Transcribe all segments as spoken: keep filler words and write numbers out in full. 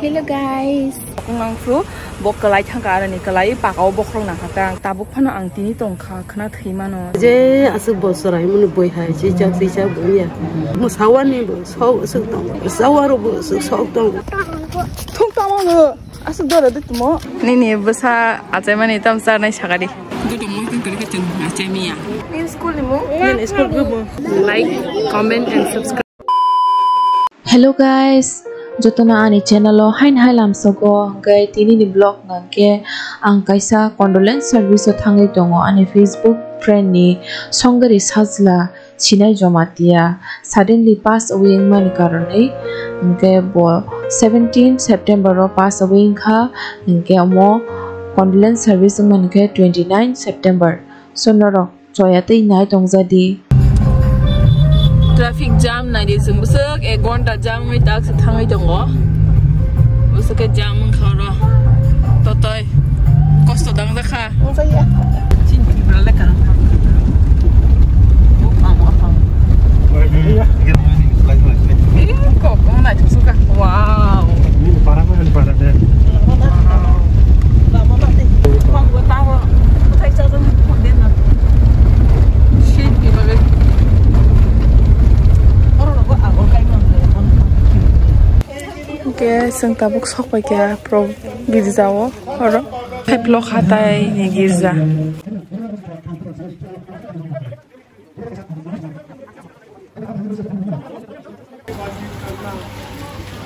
Hello guys. Ang phru bo kwlai thangka aroni kwlai pakao bokhorok nangkha ta. Tabuk phano ang tini tongkha khna thwi mano. Je aswk bosor ai mani boi hai si chak si chak boi ya. Mo sawani bo sok sok tong. Sawaro bo sok sok tong. Thung tamo no. Aswk dora de tumo. Nini bwsa achaimani tam charnai sagadi. Dudu mo tin kari kachin achaimiya. Nini school ni mo? Nini school ni mo? Like, comment and subscribe. Hello guys, jotono ani channel o hain hai lamsogo, hwnkhe tini ni vlog no hwnkhe ang kaisa condolence service o thangwi tongo ani Facebook friend ni Songari Sajla Sinai Jamatia suddenly pass away wngmani karonwi, hwnkhe bo seventeen September o pass away wngkha, hwnkhe omo condolence service wngmani khe twenty nine September. So norok choya tei nai tongjadi. Traffic jam nai di, chwng bwswk ek ghonta jam wngwi tak se thangwi tongo. Bwswk khe jam wngkha oro. Totoi kosto dangjakha. Wngjakya. Chini Tripura lekha. Buphang, buphang. Ih, kok, kok naithok sukha. Wow. Ini parah kan, parah deh. Wow. Hwnkhe chwng tabuk sok paikha pro girja o, oro Pheplok hatai ni girja.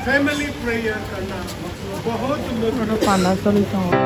Family prayer karna bahut mushkil. Panda choli tongo.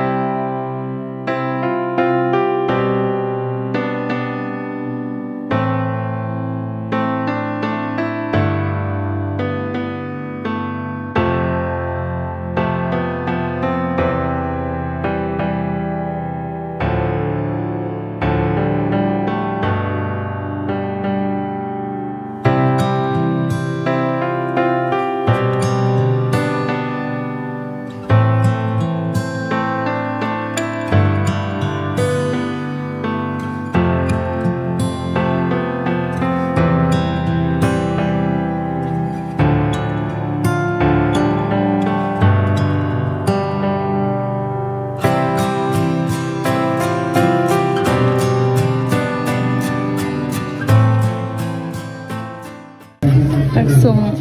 Taksong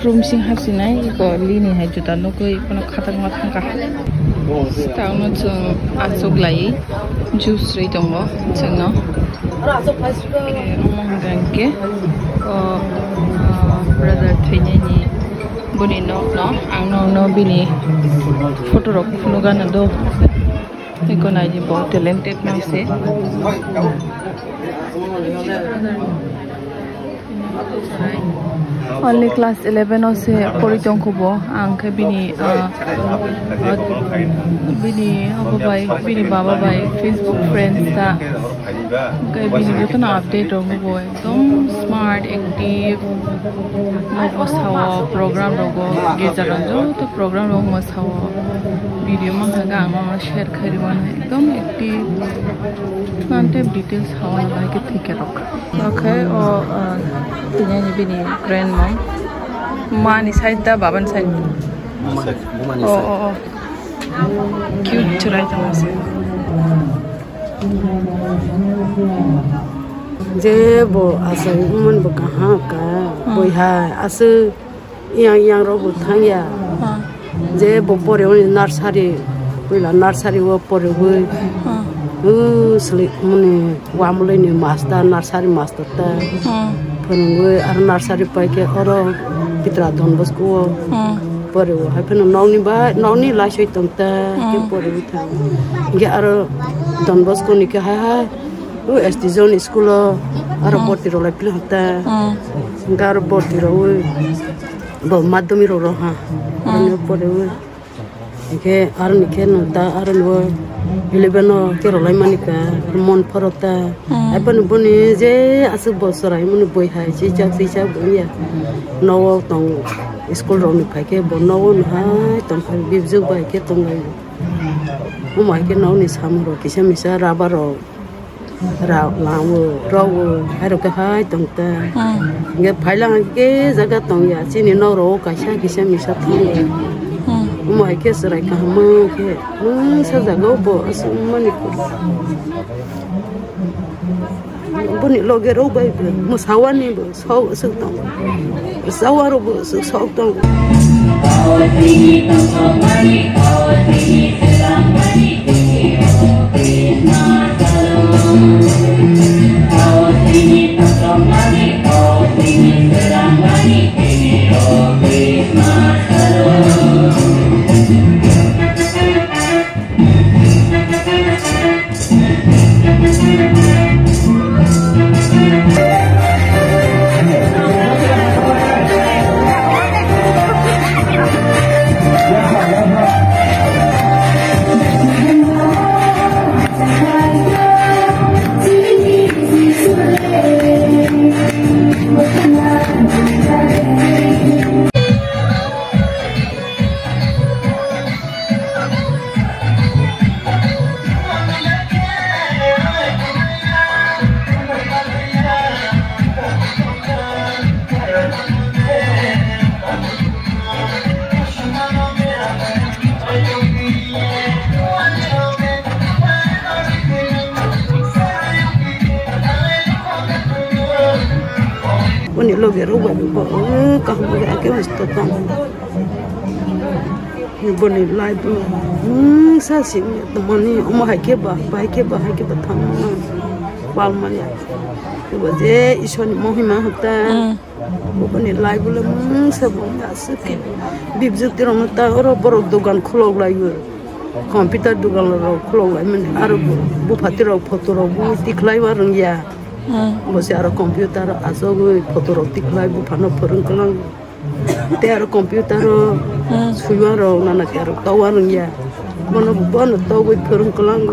room sing hapsinai, iko lini hai juta nukui, kono khatak ma thangka. Taono chwng achuk lai, juice rwi tongo chwngno. Eh, omo hwnkha hwnkhe, o, ah, brother thwinaini boni nokno ang nokno bini photo rok phunukgana do. Eko naidi bo talented man se. Only class eleven o se pori tongkho bo. Ang khe bini, ah, ah, bini abo bai, bini baba bai Facebook friends ta. Hwnkhe bini jotono update rok nugo, ekdom smart, active. Nok bwsao program rogo, girja rang joto program rok mwsao. Video mankha khe ang nono share khairwi mano, ekdom active. Nante details sao nai khe thik khe rok. Okay, o, uh, tini ani bini grand mom. Mani side da, babani side. Bumani, bumani side. Oh, oh, oh. Cute chwrai tongma se. Je bo asai wngmani bo kaham ka, hmm, bui hai aswk yang yang rok bo thang ya. Hmm. Je bo pore oni nursery, puila nursery o pore wi. Hmm. O sli muni wamloi ni master, nursery master ta. Hmm. Phunugwi aro nursery pai khe oro Pitra Don Bosco o, hmm, pore o. Hai phano nokni bai, nokni laisoi tong ta, hmm, khe pore wi thang. Hingke aro Don Bosco ni khe hai hai. O S T zone school o aro, hmm, borti rok lai phili hota. Hmm. Hingke aro borti rok oi bo madhyamik rok rok ha. Hmm. Ano pore oi. Hingke aro ni khe no ta aro ni bo eleven o khe rok lai mani ka mon phoro ta. Hmm. Ai boni boni je aswk bosor ai mani boi hai si chak si chak boi ya. Nogo tong school rok ni phai khe bo nogo no hai tong phai bibjwk bai khe tong lai. Omo hai khe nokni samung rok kisa misa rubber rok. Rao, lango, rogo, hairo khe hai tong ta. Hmm. Nge phailang ke jaga tong ya, chini nok rogo kaisa kisa misa thang ya. Hmm. Omo hai khe chwrai kaham khe, mungsa jaga o bo aswk mani ko. Boni loge rok bai bo, mwsawani bo. Sok aswk tongo. Sawaro bo aswk sok tongo. Boni loge rok bai bo, eh, kaham bai ake busto tang. Boni life bo, hmm, sa simi tongmani, omo hai khe ba, bai khe ba, hai khe ba thangmani, wal mani. Bo je Ishwar ni mohima hota. Hmm. Boni life bo le mungsa bo aswk khe. Bibjwk tirok no ta oro borok dogan khulok lai o. Computer dogan rok khulok lai mani. Aro bu, buphati rok photo rok bu tikhlai wa rwngya. Hmm. Bo se aro computer asogwi photo rok tikhlai buphano phwrwng kwlang. Te aro computer o Hmm. suiwa rok nana khe aro towa rwngya. Bono, bono togwi phwrwng kwlang.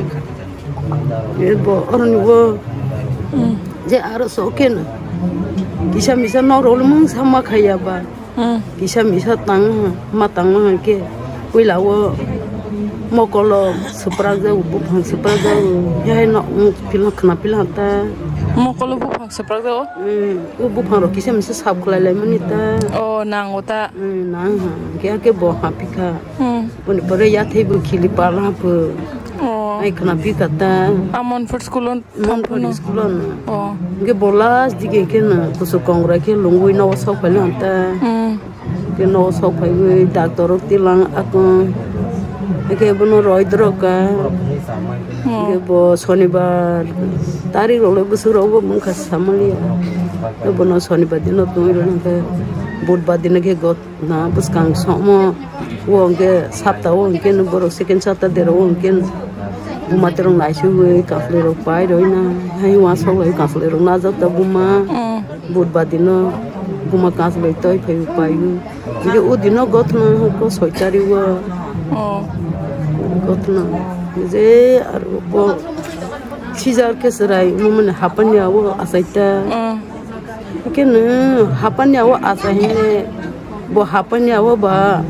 E bo oroni bo Hmm. je aro sok khe no kisa misa nok rok le mungsa ma khaiya ba. Hmm. Kisa misa tang ma tang ma khe puila o mokolo swprak jago, buphang swprak jago, hai no pila khna pila ta. Mokolo buphang swprak jago? Hmm, o buphang rok kisa misa sap khlai lai mani ta. Oh, nango ta. Hmm, nang ha, khe khe bo ha phi kha. Hmm. Boni pore yathai bo khili pala bo. Oh. Ai khna phi kha ta. Amonpur school o Monpur thangphano. School o no. Oh. Hingke bo last dike khe no kusu kongrai khe lungwi nogo sok phai lanta. Hmm. Hingke nogo sok phaiwi doctor rok tilang akung. Hingke bono roi dorok ka. Oh. Hingke bo sonibar tarik rok le bwswk rok bo mungkha samaliya. Hingke bono sonibar dino tongwi rw hingke budbar dino khe got. Na bwskang somo o hwnkhe sapta o hwnkhe borok second Saturday rok o hwnkhe buma terong naisugwi kansle rok pai roi na hai uansuk lai kansle rok najak ta buma Mm. budbar dino buma kansle toi phai pai o hwnkhe o dino gothna hwnkhe soi tarik o Oh. gothna je aro bo sijar khe chwrai mumani hapanya o achaita. Mm. Hingke nwng hapanya o asa hine bo hapanya o ba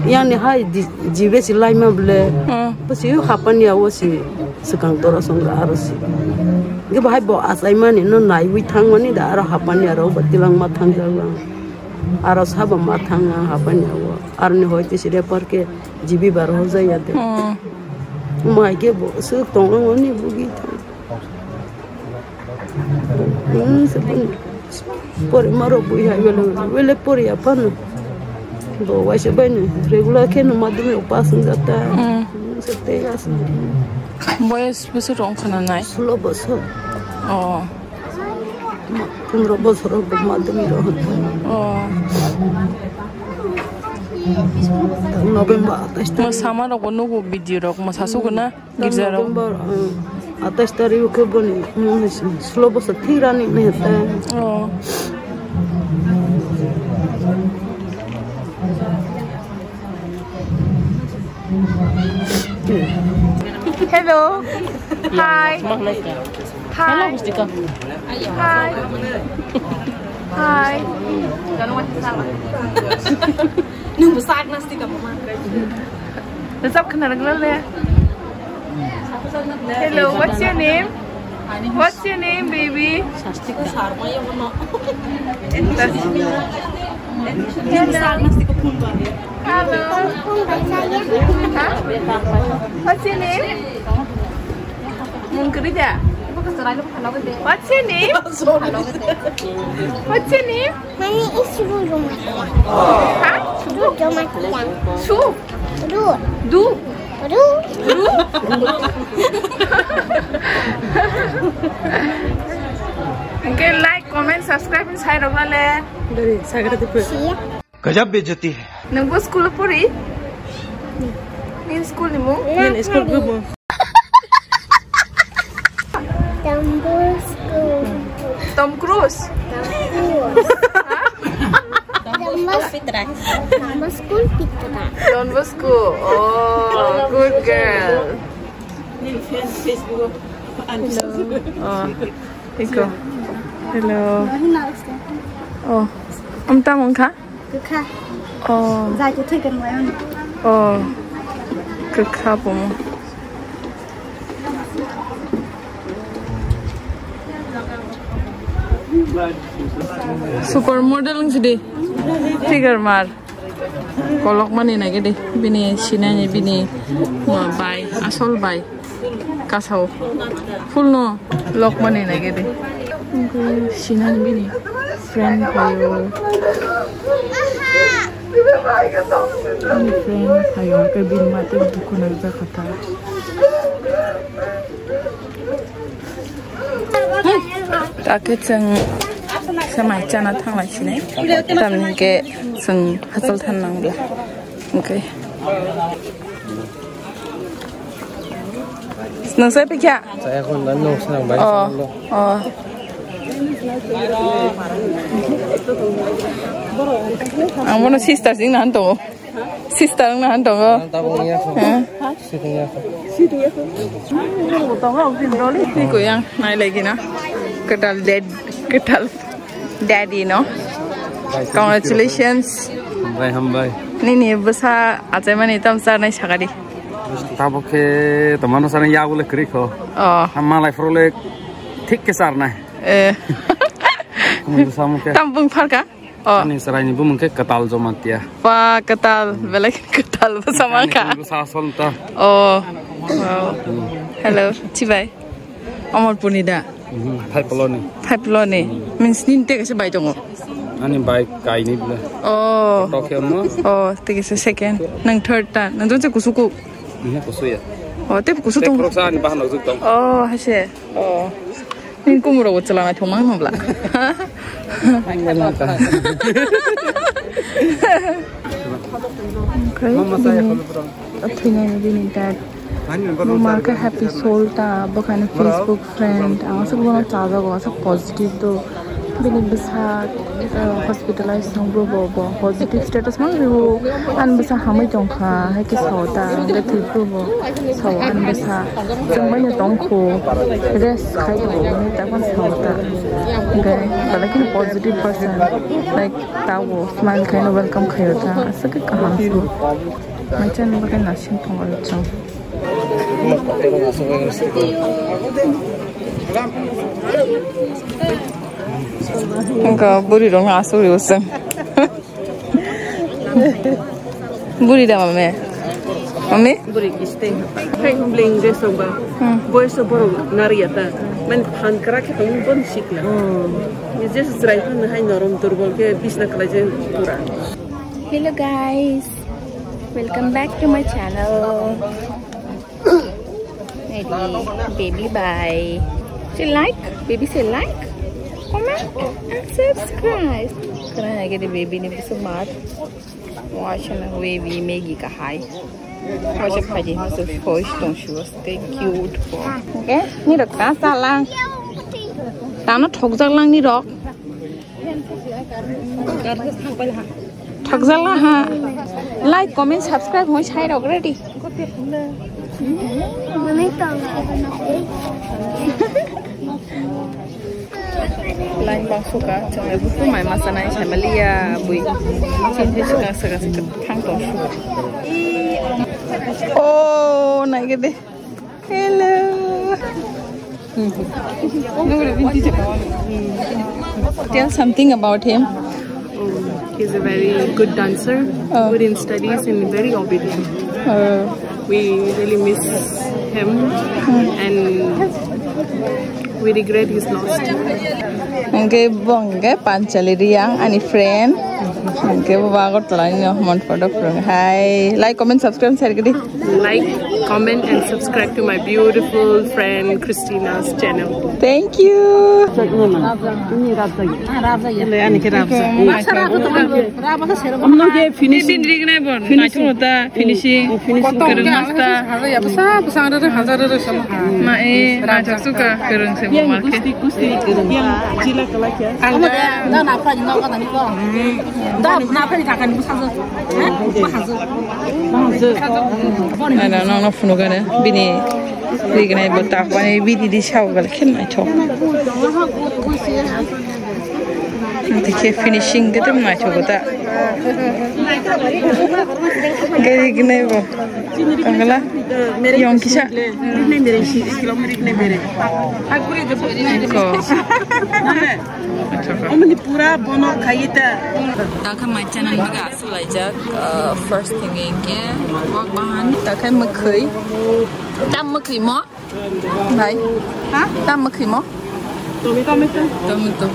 yang ni hai di-, jibe si laima bole Hmm. bo si hapanya o si swkang tora song aro si. Hingke bahai bo achaimani no naiwi thangmani da aro hapanya rok bo tilangma thangjak lang. Aro sabo ma thang ang hapanya o. Aroni hoi te si report khe jibe bar hor jaya de. Hmm. Mai khe bo swk tong ang oni bugi thang. Hmm, se pun pori maro bui hai wele, wele pori apa no. Bo waisa bai no regular khe no madhyamik pass wng jata. Hmm. Hmm, se te as. Boyes bwswk rok wngkha na nai? Sulo bosor. Oh. Pondro bosor rok bo madhyamik rok. Oh. November atais tarik. Mo sama rok bo nugo video rok mo sasuk na. Girja rok. November, um, atais tarik o khe boni, um, sulo bosor thik rani hinwi hwnkhe. Oh. Hello. Hi. Hi. Hi. Hi. Nwng bwsak nasdi ka mama. Rwchap khna rwgwla le. Hello, what's your name? What's your name, baby? Hello. Hello. Huh? What's your name? Mung kwrwi da? What's your name? What's your name? Mani is Ru Jamatia. Ha? Ru Jamatia. Su? Ru. Du. Ru. Ru. Hwnkhe like, comment, subscribe ni sai rok le. Dari sagra tipe. Siya. Gajab bejati hai. Nungbo school pori? Nin school ni mung? Nin school ni mung? Tom Cruise. Tom Cruise? Tom Cruise. Don Bosco Pitra. Don Bosco. Oh, good girl. Oh, iko. Hello. Oh, amta mungkha? Kwkha. Oh. Jai kwthwi kwrwnglaio. Oh. Kwkha pomo. Super model wng sidi. Figure mar. Kolok mani nai gede. Bini sinani bini, uh, bai. Asol bai. Kasao. Full no lok mani nai gede. Sinang bini friend payo. Bini friend payo ke bini mate dukhu nang jakha ta. Takhe chwng samai chana thanglai sinai. Tamni ke chwng hachal than nang bla. Okay. Nung sai pikha? Saya kon dan nung senang bai. Oh, oh. Ang bono sister sing nan to. Sister nang nan to. Tabung ya ko. Siting ya ko. Ni ko yang nai lagi na. Ketal dad, ketal daddy no. Congratulations. Hambai, hambai. Nini bwsa achaimani tam charnai sakadi. Tabuk khe tomano sana ya bole kri kho. Oh. Amma lai frole thik ke charnai. Eh. Kumun bwsa mukhe. Tam bung pharka? Oh. Ani sarai ni bumung khe Kwtal Jamatia. Pa Kwtal, belai Kwtal bwsa mankha. Ani bwsa asol ta. Oh. Wow. Hello, chibai. Amarpurni da? Mhm, Phaipuloni. Phaipuloni. Means nini tei kaisa bai tongo? Ani bai kainwi bwle. Oh. Tokhe mo? Oh, tei kaisa second. Nang third ta. Nang jongse kusuku? Mhm, kusuya. Oh, tei kusu tong. Khoroksa ani bahan rok tong. Oh, hase. Oh. Nini kumuro bo chwla naithok mang nang bla. Mama saya kalau Thwinani bini dad. Bo ma khe happy soul ta, bo khe ani Facebook friend. Ang aswk bono chajago, aswk positive do. Bini bwsa, uh, hospitalize nungbo bo, bo positive status mang riwo. Ani bwsa hamwi tongkha, hai khe sao ta, hwnkhe thwiphu bo sao ani bwsa. Chwng bai no tongkhu, rest khai tongo, hwnwi tabuk sao ta. Hwnkhe belai kheno positive person, like, tabo smile khaino welcome khaio ta, aswk khe kaham se. Mai chan bagwi nasing tongo chwng. Wngkha bwrwi rokno asugwi bo chwng. Bwrwi da mame? Mame? Bwrwi kiste. Khai humbling je songba. Hmm. Boyso borok nariya ta. Mane phan kra khe tongwi bon sikla. Hmm. Je chwrai phan hai norom durbol khe bisna khlai je pura. Hello guys, welcome back to my channel. Ready, baby bye. Say like, baby say like, comment and subscribe. Karena lagi di baby ni bisa mat. Wah, sana baby Maggie kahai. Wah, siapa aja masuk voice tong shuwa. Stay cute po. Okay, ni rok ta salang. Tano thokjak lang ni rok. Thokjala ha. Like, comment, subscribe hoi sai rok ready. Line bang suka, chongle buku mai masa nai sai maliya bui. Chin he suka suka suka thang tong suka. Oh, nai gede. Hello. Tell something about him. He's a very good dancer, Oh. good in studies, and very obedient. Oh. We really miss him, and we regret his loss. Hingke bo hingke Panchali Riang, ani friend. Hingke bo Agartala ni no mon photo phurung. Hi, like, comment, subscribe, share kedi. Like, comment, and subscribe to my beautiful friend Christina's channel. Thank you. Ano, no, no, phunukgana, bini rignai bo tak, mane, bini di sao gal khe naithok. Tei khe finishing khe tei naithok ta. Gari gnai bo. Tangla. Yong kisa. Ko. Omni pura bono khayi ta. Takha mai channel baga asulaijak, uh, first thing ke wak bahan. Takha mwkhwi. Tam mwkhwi mo? Bhai. Ha? Tam mwkhwi mo? Tomato. Tomato.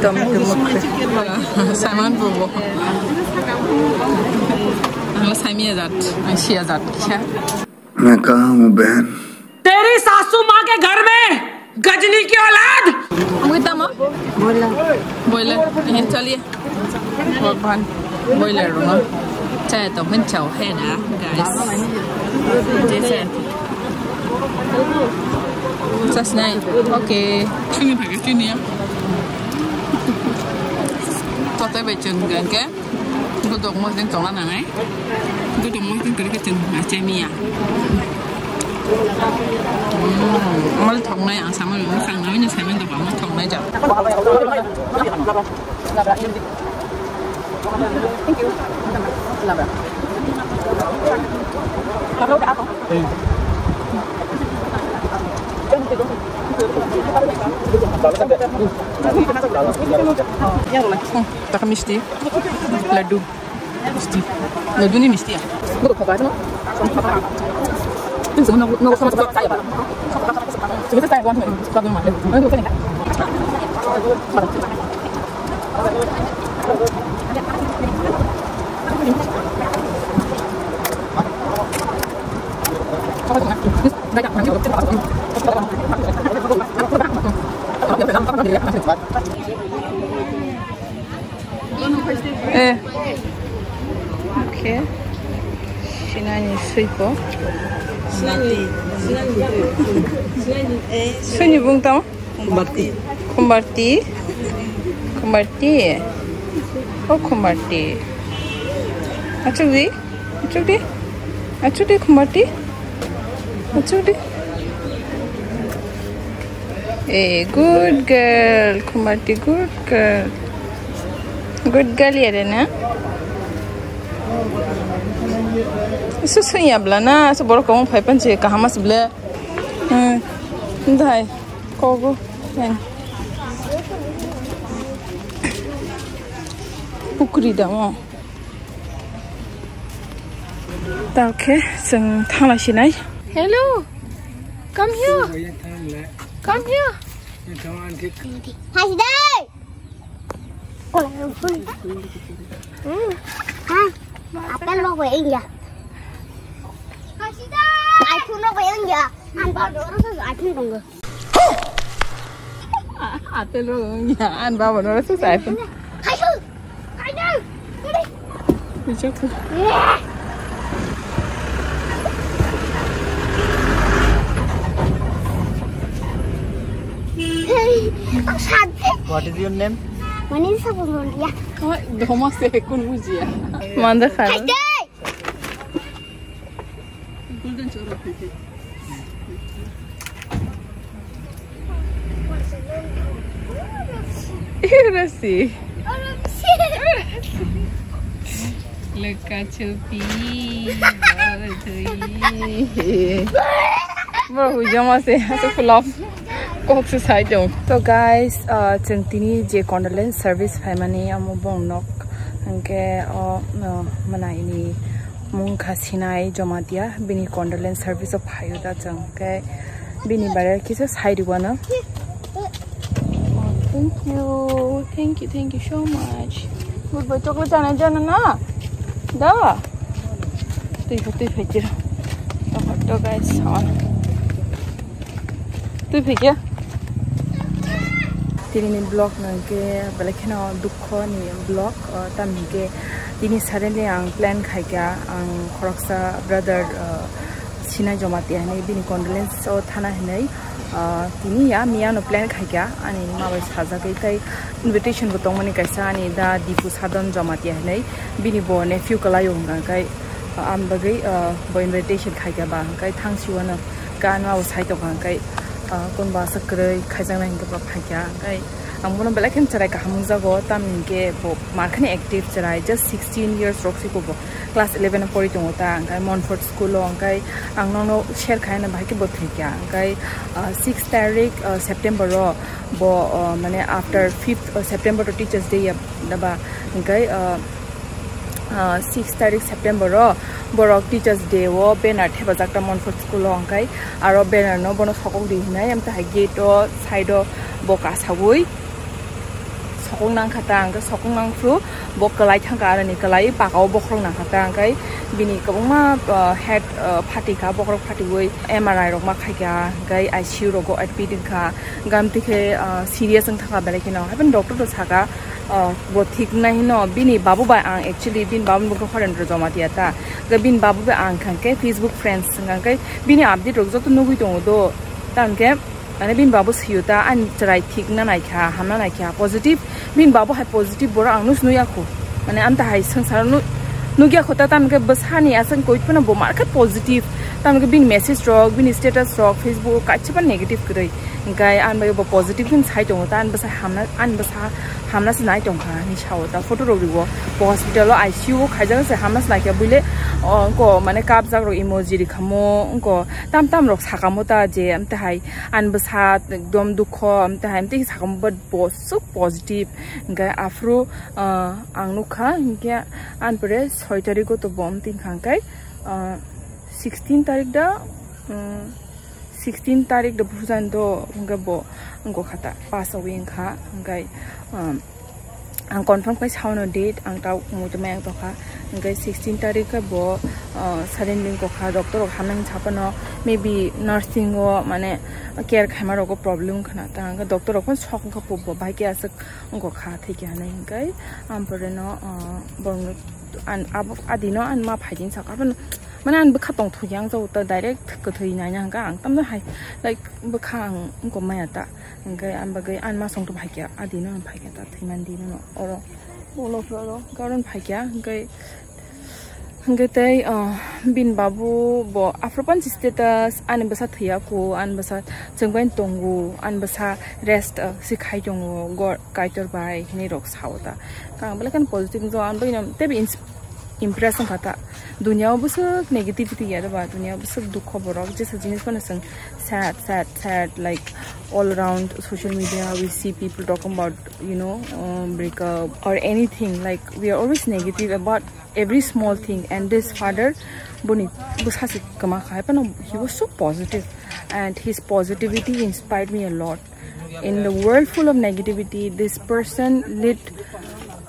Tomato mwkhwi. Saman bobo. Ang la sami ajat. Ang si ajat. Kya? मैं कहाँ हूँ बहन? तेरी सासू माँ के घर में गजनी की औलाद। Ang kita mo? Boiler. Boiler. Eh, chaliye. Bhagwan. Boiler ruma. Chai to pun chau hai na, guys. Jai se. Sas nai. Okay. Chini pakai chini ya. Tote bechun gan ke. Godok mosdeng tongna nangnai. Godok mosdeng kori kacang macam ya. Hmm, amal thongnai ang sama lu sang nai ni sama dok amal thongnai jauh. Thank you. Taka misti. Laddu. Misti. Laddu ni misti ya. Eh. Okay. Sinani suiko. Sinani, sinani, sinani. Eh, suini bung tamo? Kumbarti. Kumbarti. Kumbarti. Oh, Kumbarti. Achuk di. Achuk di. Achuk di, Kumbarti. Achuk di. Eh, good girl, Kumbarti, good girl. Good girl ya, Rena. Su sun ya bla na, su borok kamu phai pan che kahama se ble. Hmm. Dai. Kogo. Yan. Pukri da mo. Ta khe chwng thangla sinai. Hello. Come here. Come here. Hi, Dad. Hmm. Ha. Apple rok bai wngya. Hi, Dad. iPhone rok bai wngya. Ang ba doro sa iPhone tongo. Apple rok wngya, ani baba no se sai phun. Kaisu, kaisu. Bijak phun. Hey, ang sante. What is your name? My name is Sapun Mondia. Dhoma se kun bujiya. Manda kha. Kaisu. Golden choro. Rasi. Leka chupi. Bro, hujama se, ase kulop. Kok se sai dong. To guys, uh, chwng tini je condolence service phaimani amo bong nok. Hwnkhe o, uh, mwnaini mung kha Sinai Jomatia, bini condolence service o phaio da chwng. Hwnkhe bini bare kisa sai rwano. Thank you, thank you, thank you so much. Good boy, chocolate chana jana na? Da. Twi pha, twi pha jira. To guys, sawan. Twi pha kya? Tini ni vlog no ke belai kheno dukho ni vlog, uh, tamni ke tini suddenly ang plan khaikha, ang khoroksa brother, uh, Sinai Jomatia hinwi bini condolence o thana hinwi, ah, tini ya miya no plan khaikha ani ma bai sajagwi tei invitation bo tongmani kaisa ani da Dipu Sadon Jomatia hinwi bini bo nephew kwlaio hwnkha hwnkhe, ah, am bagwi, ah, bo invitation khaikha ba hwnkhe thangsiwano ka ani ma bo sai tongkha hwnkhe, ah, kunba aswk kwrwi khaijaknai hwnkhe ba phaikha hwnkhe ang bono belai kheno chwrai kaham wngjago tamni hwnkhe bo markhani active chwrai just sixteen years rok siko bo. Class eleven o pori tongo ta, hwnkhe Montfort school o, hwnkhe ang nono share khai na bahai khe bo thwikha, hwnkhe, ah, six tarik, ah, September o bo, ah, mane after fifth, ah, September to Teachers Day ya daba, hwnkhe, ah, ah, six tarik September o borok Teachers Day o banner thepajak ta Montfort school o, hwnkhe aro banner no bono sokok di hinai, amtwi hai gate o side o bo kasawi. Sokong nangkha ta, hwnkhe sokong nangphru bo kwlai thangkha, aroni kwlai paka o bokhorok nangkha ta, hwnkhe bini kwbangma, ah, head, ah, phatikha, bokhorok phatiwi M R I rok ma khaikha, hwnkhe I C U rogo admit wngkha, hwnkhe amtwi khe, ah, serious wngthangkha belai kheno. Haibani doctor rok saka, ah, bo thik nai hino, bini babu bai ang actually bini babu ni bwkha Horendra Jomatia ta, hwnkhe bini babu bai ang kha hwnkhe Facebook friends wngkha, hwnkhe bini update rok joto nugwi tongo do, ta hwnkhe. Mane bini babu sio ta, ani chwrai thik na naikha, hamna naikha, positive. Bini babu hai positive borok ang nus nuya kho. Mane amta hai swngchar nu-, nugya kho ta, tamni khe bwsani aswk koi phano bo mar khe positive. Tamni khe bini message rok, bini status rok, Facebook o kaisa phano negative kwrwi. Hwnkhe ani bai bo positive khe sai tongo ta, ani bwsa hamna, ani bwsa hamna se nai tongkha, ani sao ta photo rok riwo. Bo hospital o I C U o khaijak se hamna se naikha buile, o, wngko mane kapjak rok emoji rikhamo, wngko tam tam rok sakamo ta je amta hai. Ani bwsa ekdom dukho, amtwi hai, amtwi sakha, but bo swk positive. Hwnkhe aphuru, ah, ang nukha, hwnkhe ani pore soi tariko to bo amtwi wngkha, hwnkhe, ah, sixteen tarik da, um, sixteen tarik da bujan do, hwnkhe bo wngkha ta, pass awi wngkha, hwnkhe, um, Ang confirm khe saono date, ang tao muitu maya tongkha. Hwnkhe sixteen tarik khe bo, ah, suddenly wngkha, doctor rok hamnai hinwi saphano, maybe nursing o mane care khaima rogo problem wngkha na ta, hwnkhe doctor rok phano sok wngkha, bo bahai khe aswk wngkha, thwi khe hinwi. Hwnkhe ampore no, ah, borokno an-, abo, adino ani ma phaidi hinwi sakha, mane ani bwkha tongthokya, ang jabo ta direct kwthwi naina hwnkha, ang tamno hai, like, bwkha ang wngkha maya ta. Hwnkhe ani bagwi ani ma songthobo hai khe adino ang phai khe ta thwimani dino oro ulo phuru oro karon phai khe hwnkhe, hwnkhe tei, ah, bini babu bo aphuru panchi status ani bwsa thwiya kho, ani bwsa chwngbai tongo, ani bwsa rest, ah, se khai tongo, gor Kaitor bai hinwi rok sao ta. Khe ang belai kheno positive wngjago, ani bagwino teibo ins-, impress wngkha ta. Dunia o bwswk negativity ya ba, dunia o bwswk dukho borok, jesa jinis phano chwng sad, sad, sad, like, all around social media we see people talking about, you know, um, breakup or anything, like, we are always negative about every small thing, and this father boni bwsa se kwma kha, haphano he was so positive, and his positivity inspired me a lot. In the world full of negativity, this person lit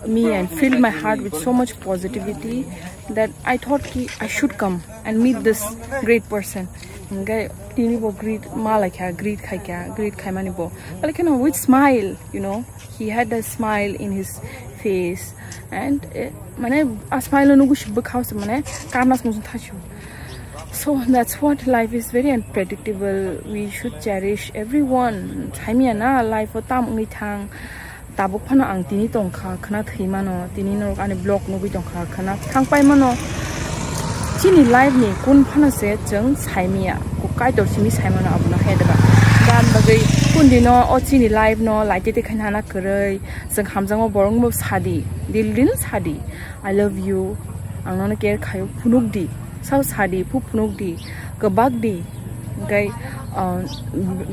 me and filled my heart with so much positivity that I thought ki I should come and meet this great person. Hwnkhe tini bo greet ma lai kha, greet khai kha, greet khai mani bo. Belai kheno with smile, you know, he had a smile in his face, and, eh, mane a smile no gushi bwkhao se mane kamna sung thasio. So that's what life is, very unpredictable. We should cherish everyone. Saimya na life o tam wngwi thang. Tabuk phano ang tini tongkha, khwna thwi mano, tini norok ani vlog nugwi tongkha, khwna thangpai mano. Chini life ni kun phano se chwng saimya, ko Kaitor simi sai mano abono hai deba. Dan bagwi kun dino o chini life no laitete khaina hana kwrwi, chwng hamjakma borok no sadi, dil dil sadi, "I love you, ang nono care khayo," phunuk di, sao sadi, phu phunuk di, kwbak di. Hwnkhe, ah,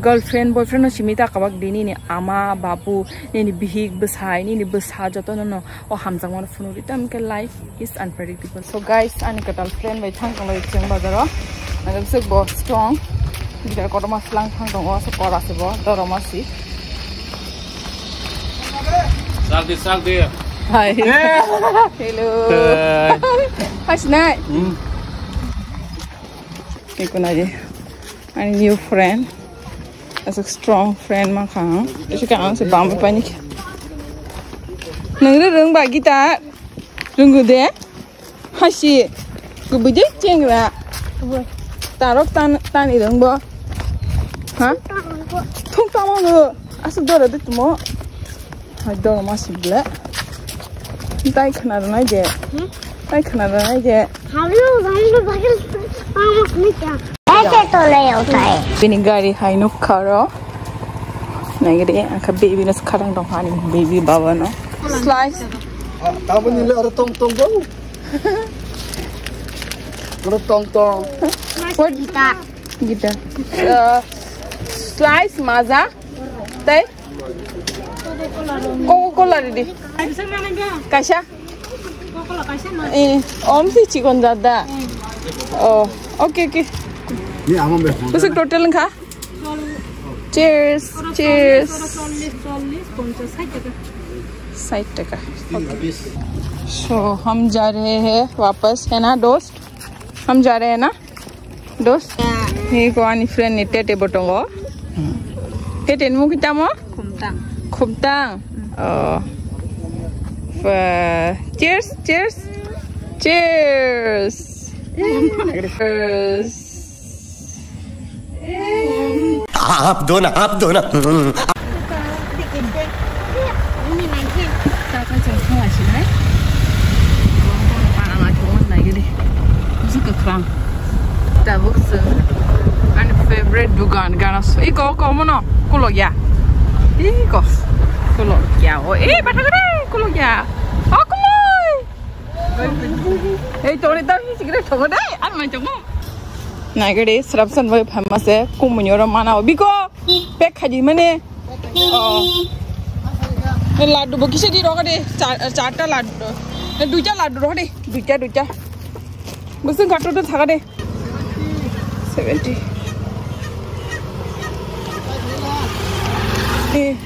girlfriend, boyfriend no simi ta kabak di, nini ama, babu, nini bihik, bwsai, nini bwsa jotono no o hamjakmano phunukdi, tamokhe life is unpredictable. So guys, ani kwtal friend bai thang tonglai chwng bazaro. Nang bwswk bo strong. Bidar kotorma slang thang tongo, so kora se bo, doroma si. Saldi, saldi. Hi. Hello. Hi. Hi, Sinai. Hmm. Iko na ye. Ani new friend. As a strong friend ma khang. Isi ka ang se bam pa ni. Nang re rung ba gita. Rung de. Hasi. Kubui de chengra. Tarok tan, tan irung bo. Ha? Thung tamo ngo. Asuk doro de tumo. Hai doro ma sibla. Tai khna rwnai de. Hmm? Tai khna rwnai de. Hablo, hablo, bagel. Tamo khni ka. Ete to le utai. Bini gari hai nuk kharo. Nagiri, angka baby no sekarang dong hani baby baba no. Slice. Tamo ni le aro tong tong dong. Aro tong tong. What? Gita. Gita. Uh, slice maza. Tei? Coca Cola ridi. Kaisa? Eh, om si chikon jada. Oh, okay, okay. Ni ama be. Bwswk total wngkha? Cheers, cheers. Sait taka. Okay. So, hum ja rahe hain wapas, hai na, dost? Hum ja rahe hain na? Dos? Ya. Ni ko ani friend ni tete bo tongo. Tete ni mung kita mo? Khumtang. Khumtang. Oh. Cheers, cheers. Cheers. Cheers. Aap do na, aap do na. Chakha chwng thanglasinai. Para naithokma naigidi. Bwswk kwkhwrang. Tabuk chwng ani favorite dugan gana so. Iko, ko mono kulok ya. Iko. Kulok ya. O, eh, bathakare kulok ya. O, kuloi. Ei, tongni tang hi sikre thongo dai. Ang nai thongo. Naigidi, srapsan bai phamase. Kumuni oro mana o. Biko. Pek khaidi mane. Oh. Laddu bo kisa di rogo de. Char, charta laddu. Duita laddu rogo de. Duita, duita. Bwswk khato to thaga de. Seventy. Eh,